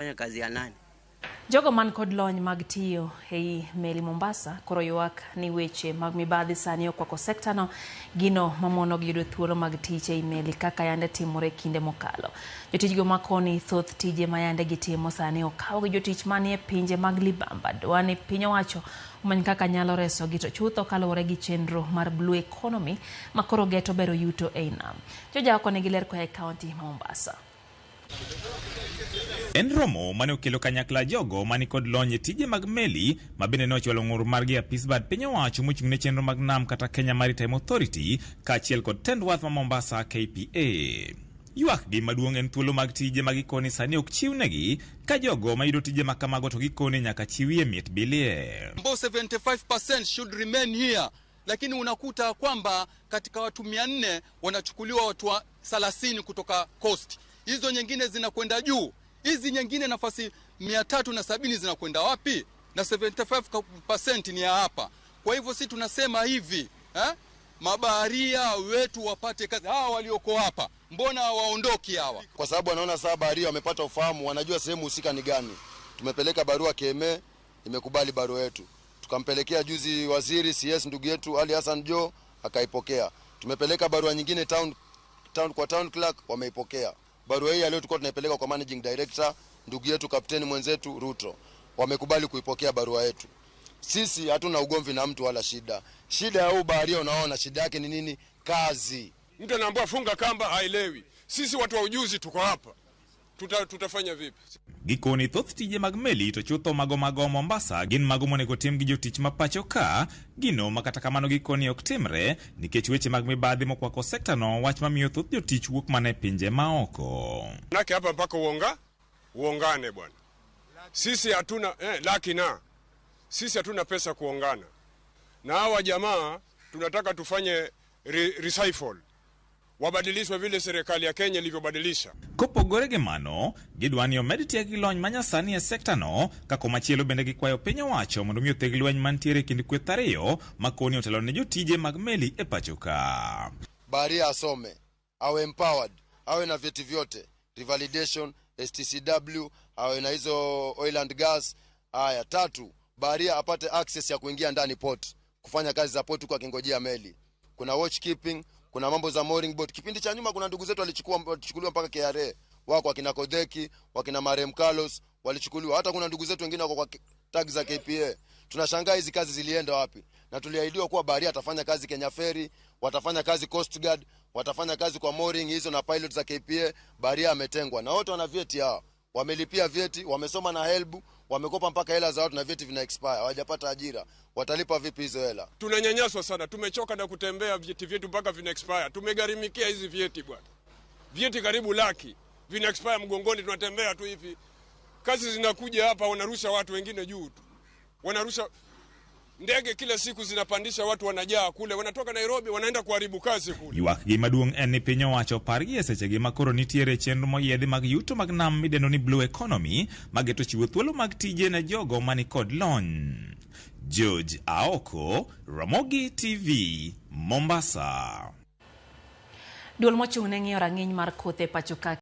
Fanya kazi ya nani? Jogo man kod lony mag tiyo ei meli Mombasa koro ywak ni weche mag mibadhi sani okwako sekta no, gino mamono gi yudo thuolo mag tich ei meli kaka yande timore kinde mokalo. Jotijgo makoni thoth tije ma yande gitimo sani okaw gi jotich manie pinje mag libamba dwa ni piny owacho omany kaka nyalo resogi to chutho kaluwore gi chenro mar Blue Economy ma koro geto bero yuto ei nam. Joja oko nigi ler koa e kaunti ma Mombasa. En romo mane okelo kanyakla jogo mani kod lony e tije mag meli ma bende ne ochwalo ng'ur margi e apis bad piny owacho mochung' ne chenro mag nam kata Kenya Maritime Authority kaachiel kod tend wath ma Mombasa KPA. Ywak gi maduong' en thuolo mag tije ma gikoni sani ok chiwnegi ka jogo mayudo tije ma kamago to gikoni nyaka chiwie miet bilie. Ambao 75% should remain here, lakini unakuta kwamba katika watu 400 wanachukuliwa watu wa 30 kutoka coast, hizo nyingine zinakwenda juu, hizi nyingine nafasi 370 zinakwenda wapi? Na 75% ni ya hapa. Kwa hivyo si tunasema hivi eh? Mabaharia wetu wapate kazi, hawa walioko hapa mbona hawaondoki hawa? Kwa sababu wanaona sasa baharia wamepata ufahamu, wanajua sehemu husika ni gani. Tumepeleka barua KMA, imekubali barua yetu. Tukampelekea juzi waziri CS ndugu yetu Ali Hassan Joho akaipokea. Tumepeleka barua nyingine town kwa town clerk, wameipokea. Barua hii ya leo tulikuwa tunaipeleka kwa managing director ndugu yetu kapteni mwenzetu Ruto, wamekubali kuipokea barua yetu. Sisi hatuna ugomvi na mtu wala shida. Shida ya huu baharia, unaona shida yake ni nini? Kazi. Mtu anaambiwa funga kamba, haelewi. Sisi watu wa ujuzi tuko hapa, tutafanya vipi? Gikoni thoth tije mag meli to chutho mago mago Mombasa gin mago monego tim gi jotich ma pacho ka, gino ma kata kamano gikoni ok timre nikech weche mag mibadhi mokwako sekta no, wach mamiyo thoth jotich wuok mana e pinje maoko. Manake hapa mpaka uongane bwana. Sisi hatuna laki na sisi hatuna pesa kuongana na hawa jamaa. Tunataka tufanye reshuffle, wabadilishwe vile serikali ya Kenya ilivyobadilisha. Kopogore gi mano, gidwa ni omed tieg gi lony manyasani e sekta no, ka komachielo bende gikwayo piny owacho mondo mi otheg lweny mantiere e kind kweth ariyo ma koni otelo ne jotije mag meli e pacho ka. Baharia asome, awe empowered, awe na vyeti vyote, revalidation, STCW, awe na hizo oil and gas. Haya, tatu, baharia apate access ya kuingia ndani port, kufanya kazi za port huku akingojea meli. Kuna watchkeeping, kuna mambo za mooring boat. Kipindi cha nyuma kuna ndugu zetu walichukuliwa mpaka KRA, wako wakina Kodheki, wakina Marem Carlos walichukuliwa. Hata kuna ndugu zetu wengine wako kwa tag za KPA. Tunashangaa hizi kazi zilienda wapi? Na tuliahidiwa kuwa baharia atafanya kazi Kenya Ferry, watafanya kazi Coast Guard, watafanya kazi kwa mooring hizo na pilot za KPA. Baharia ametengwa na wote wana vyeti hao, wamelipia vyeti, wamesoma na HELB, wamekopa mpaka hela za watu na vyeti vina expire, hawajapata ajira. Watalipa vipi hizo hela? Tunanyanyaswa sana, tumechoka na kutembea, vyeti vyetu mpaka vina expire. Tumegharimikia hizi vyeti bwana, vyeti karibu laki vina expire mgongoni, tunatembea tu hivi. Kazi zinakuja hapa, wanarusha watu wengine juu tu, wanarusha ndege kila siku zinapandisha watu, wanajaa kule, wanatoka Nairobi wanaenda kuharibu kazi kule. Ywak gi maduong' en ni piny owacho opar gi e sechegi ma koro nitiere chenro moyiedhi mag yuto mag nam midendo ni Blue Economy mageto chiwo thuolo mag tije ne jogo mani kod lony. George Aoko, Ramogi TV, Mombasa. Duol mochung' ne ng'iyo rang'iny mar kothe e pacho ka.